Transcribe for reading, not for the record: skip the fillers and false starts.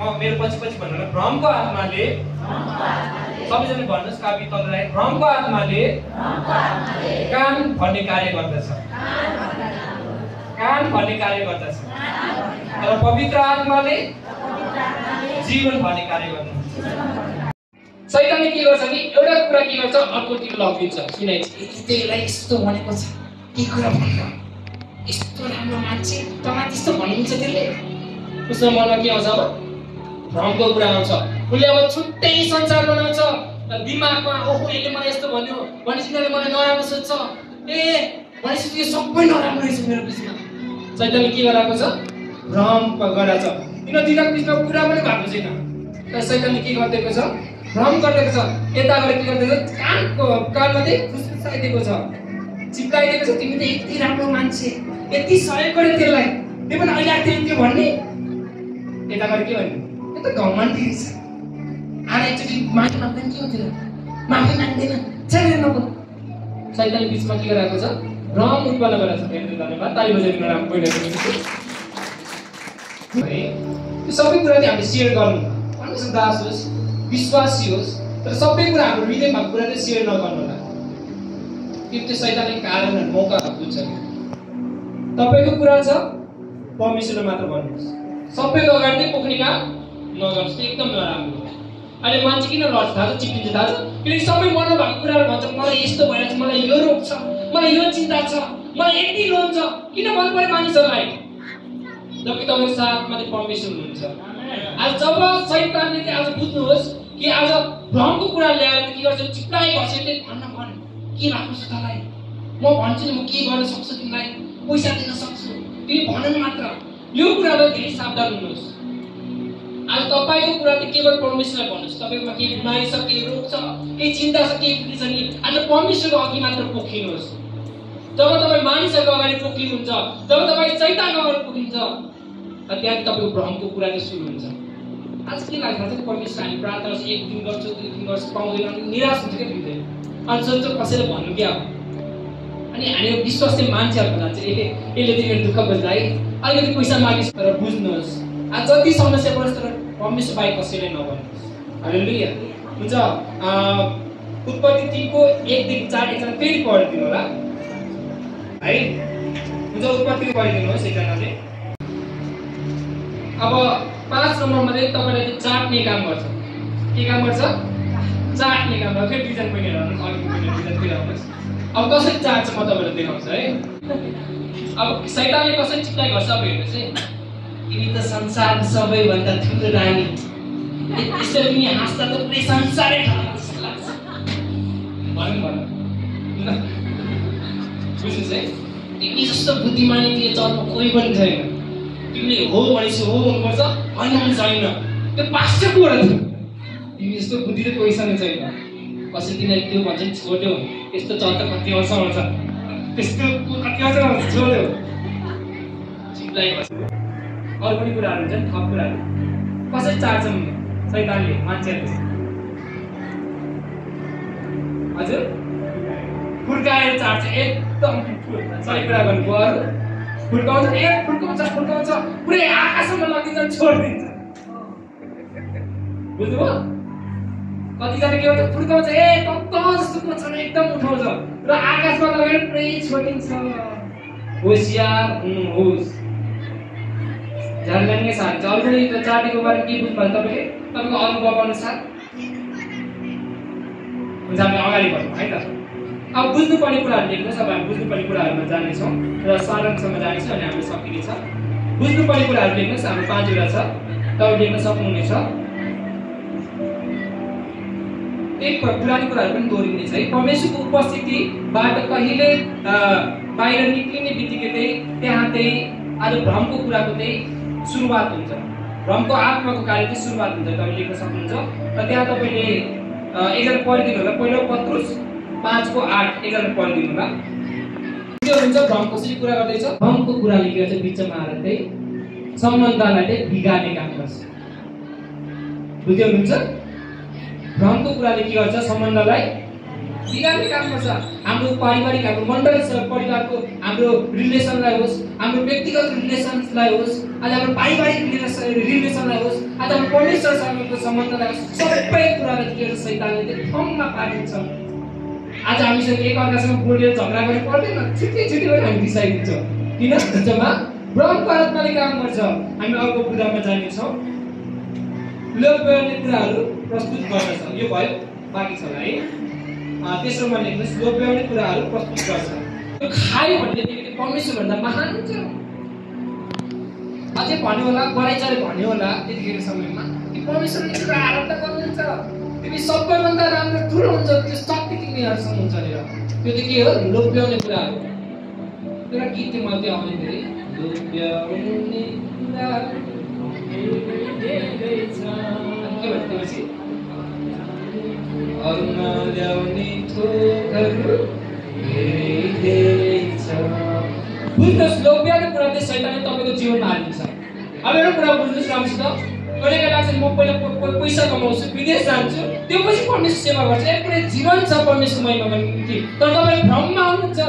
मेरो पछि भन्नु भ्रमको आत्माले सबैजना भन्नुहोस् कापी तललाई भ्रमको आत्माले कान भन्ने कार्य गर्दछ र पवित्र आत्माले जीवन भन्ने कार्य गर्दछ। शैतानले के गर्छ नि एउटा कुरा के गर्छ अर्कोतिर लगिदिन्छ किनकि त्यसलाई यस्तो भनेको छ के कुरा भन्नु यस्तो राम्रो मान्छे तँलाई त्यस्तो भनिन्छ त्यसले उसको मनमा के आउँछ अब भ्रमको कुरा आउँछ। उसले अब छुट्टै संसार बनाउँछ दिमागमा ओहो यसले मलाई यस्तो भन्यो भनेपछि तिनीहरूले मलाई नराम्रो सोध्छ भनेपछि यो सबै नराम्रो रहेछ मेरो बिचमा। शैतानले के गराएको छ भ्रम गराएको छ तिनीहरूको बिचमा कुरा पनि भएको छैन तर शैतानले के गरिदिएको छ भ्रम गरिदिएको छ यता गएर के गरिदिएको छ कानमा चाहिँ फुसफुसाइदिएको छ चिप्लाइदिएको छ तिमी त यति राम्रो मान्छे यति सहयोग गर्यो त्यसलाई त्यो पनि अहिले आएको त्यो भन्ने यता गएर के भन्ने यो त घमण्डी रहेछ आएर एकचोटि माफी माग्दैन के हुँदैन माफी माग्दैन छैन नबोल। शैतानले बिचमा के गराएको छ भ्रम उत्पन्न गराएको छ। धन्यवाद ताली बजाइदिनु राम्रो भइरहेको छ। त्यो सबै कुरा चाहिँ हामीले सेयर गर्नु परमेश्वर दास होस् विश्वासी होस् तर सबै कुरा हाम्रो हृदयमा कुरा चाहिँ सेयर नगर्नु होला त्यो शैतानले कारणहरू मौकाहरू बुझ्छ। तपाईँको कुरा छ परमेश्वरले मात्र भन्नुहोस् सबैको अगाडि नै पोख्ने काम नगर्नुहोस् त्यो एकदम नराम्रो हो। अहिले मान्छे किन लड्छ थाहा छ चिप्लिन्छ थाहा छ किनकि सबै मनमा भएको कुराहरू भन्छ मलाई यस्तो भइरहेको छ मलाई यो रोग छ मलाई यो चिन्ता छ मलाई यति लोन छ किन भन्नु पर्यो मानिसहरूलाई जबकि तपाईँको साथमा चाहिँ परमेश्वर हुनुहुन्छ। आज जब शैतानले चाहिँ आज बुझ्नुहोस् कि आज भ्रमको कुरा ल्याएर के गर्छ चिप्लाइ गर्छ त्यही भन्न मन के भएको छ तँलाई म भन्छु नि म के गर्न सक्छु तिमीलाई पैसा दिन सक्छु तिमी भन मात्र यो कुरालाई धेरै सावधान हुनुहोस्। आज तपाईँको कुरा चाहिँ केवल परमेश्वरलाई भन्नुहोस् तपाईँकोमा केही बिमारी छ केही रोग छ केही चिन्ता छ केही छ नि आज परमेश्वरको अघि मात्र पोखिनुहोस्। जब तपाईँ मानिसहरूको अगाडि पोखिनुहुन्छ जब तपाईँ शैतानको अगाडि पोखिन्छ त्यहाँ तपाईँको भ्रमको कुरा चाहिँ सुरु हुन्छ। आज के लाग्छ चाहिँ परमेश्वर हामी प्रार्थना एक दिन गर्छु दुई दिन गर्छु पाउँदैन निराश हुन्छ क्या हृदय अनि सोध्छ कसैले भन्नु क्या अनि हामी विश्वासी मान्छेहरूको जान्छ यसले चाहिँ मेरो दुःख बुझ्दा है अलिकति पैसा मागिस् तर बुझ्नुहोस् आज जति समस्या पर्छ तर परमेश्वर बाहेक कसैले नभन्नुहोस्। हालेलुया हुन्छ। उत्पत्ति 3को 1-4 एकजना फेरि पढिदिनु होला है हुन्छ उत्पत्ति पढिदिनुहोस् एकजनाले। अब 5 नम्बरमा चाहिँ तपाईँले चाहिँ चाट्ने काम गर्छ के काम गर्छ चाट्ने काम गर्छ फेरि डिजाइन पनि हेर्नुहोस् अलिकति डिजाइन फेरि आउनुहोस्। अब कसरी चाट्छ म तपाईँलाई देखाउँछु है। अब शैतानले कसरी चिप्लाइ गर्छ अब हेर्नुहोस् है तिमी त संसारको सबैभन्दा ठुलो रानी यसरी तिमी हाँस्दा त पुरै संसारै ठल्ला जस्तो लाग्छ भनौँ बुझ्नुहोस् है तिमी जस्तो बुद्धिमानी त्यो चर्म कोही पनि छैन तिमीले हो भनेपछि हो हुनुपर्छ होइन भने छैन त्यो पास्टरको कुरा थियो तिमी जस्तो बुद्धि त कोहीसँग छैन कसै तिमीलाई त्यो भन्छ नि छोड्यो यस्तो चर्चा कति वर्ष आउँछ त्यस्तो कति वर्ष आउँछ छोड्यो चिप्लाइ गर्छ। अरू पनि कुराहरू हुन्छ नि थप कुराहरू कसरी चाट्छ शैतानले मान्छेहरूले हजुर फुर्काएर चाट्छ एकदम सही कुरा गर्नुभयो। अरू फुर्काउँछ फुर्काउँछ पुरै आकाशसम्म लगिदिन्छ छोडिदिन्छ बुझ्नुभयो। कतिजना के भन्छ फुर्काउँछ तत्त जस्तो कोछामा एकदम उठाउँछ र आकाशमा लगेर पुरै छोडिदिन्छ। होसियार हुनुहोस् जानकारी साथ अरू पनि चाटेको बारेमा के बुझ्नु पर्छ तपाईँले तपाईँको अनुभव अनुसार हुन्छ हामी अगाडि बढ्छौँ है त। अब बुझ्नुपर्ने कुराहरू लेख्नुहोस् अब हामी बुझ्नुपर्ने कुराहरूमा जानेछौँ र सारांशमा जानेछौँ अनि हामीले सकिनेछ। बुझ्नुपर्ने कुराहरू लेख्नुहोस् हाम्रो 5 वटा छ तपाईँ लेख्न सक्नुहुनेछ। एक पुरानो कुराहरू पनि दोहोरिनेछ है। परमेश्वरको उपस्थितिबाट कहिले बाहिर निक्लिने बित्तिकै त्यहाँ आज भ्रमको कुराको सुरुवात हुन्छ भ्रमको आत्माको कार्य चाहिँ सुरुवात हुन्छ तपाईँ लेख्न सक्नुहुन्छ र त्यहाँ तपाईँले एकजना पढिदिनु होला पहिलो पत्रुस 5:8 एकजना पढिदिनु होला के हुन्छ भ्रम कसरी कुरा गर्दैछ भ्रमको कुरा लेखेर चाहिँ बिचमा आएर सम्बन्धलाई बिगार्ने काम गर्छ बुझ्दै हुनुहुन्छ। भ्रमको कुराले के गर्छ सम्बन्धलाई बिगार्ने काम गर्छ। हाम्रो पारिवारिक हाम्रो मण्डली परिवारको हाम्रो रिलेसनलाई होस्, हाम्रो व्यक्तिगत रिलेसनलाई होस्, आज हाम्रो पारिवारिक रिलेसनलाई होस्, आज हाम्रो परमेश्वरसँगको सम्बन्धलाई होस्, सबै कुरालाई लिएर शैतानले ठाउँमा पारिन्छ। आज हामीसँग एकअर्कासँग बोलेर झगडा गर्नु पर्दैन, छुट्टी हामी रिसाइदिन्छौँ। किन भन्छौँ ब्रह्मको आत्माले काम गर्छ। हामी अर्को कुरामा जानेछौँ, लोभ गर्ने कुराहरू प्रस्तुत गर्दछ। यो भयो, बाँकी छ है। तेस्रोमा लेख्नुहोस्, लोभ गर्ने कुराहरू प्रस्तुत गर्छ। यो खायो भने त्यतिखेर परमेश्वरभन्दा महान हुन्छ। अझै भन्यो होला, बढाइचढाइ भन्यो होला त्यतिखेर समयमा कि परमेश्वरले कुरा आराधना गर्नुहुन्छ, तिमी सबैभन्दा राम्रो ठुलो हुन्छ, त्यो शक्ति तिमीहरूसँग हुन्छ भनेर। त्यो चाहिँ के हो? लोभ ल्याउने कुराहरू। एउटा गीत थियो मलाई त्यो आउने धेरै, लोभ ल्याउने कुराहरू के भन्छ त्यसपछि अरू नल्याउने थोकहरू धेरै छ। बुझ्नुहोस्, लोभ ल्याउने कुरा चाहिँ शैतानले तपाईँको जीवनमा हालिदिन्छ। अब एउटा कुरा बुझ्नुहोस् राम्रोसित, कहिले लाग्छ म पहिला पैसा कमाउँछु, विदेश जान्छु, त्यो पछि परमेश्वर सेवा गर्छु, एक पुरै जीवन छ परमेश्वर महिमाको निम्ति, तर तपाईँ भ्रममा आउनुहुन्छ।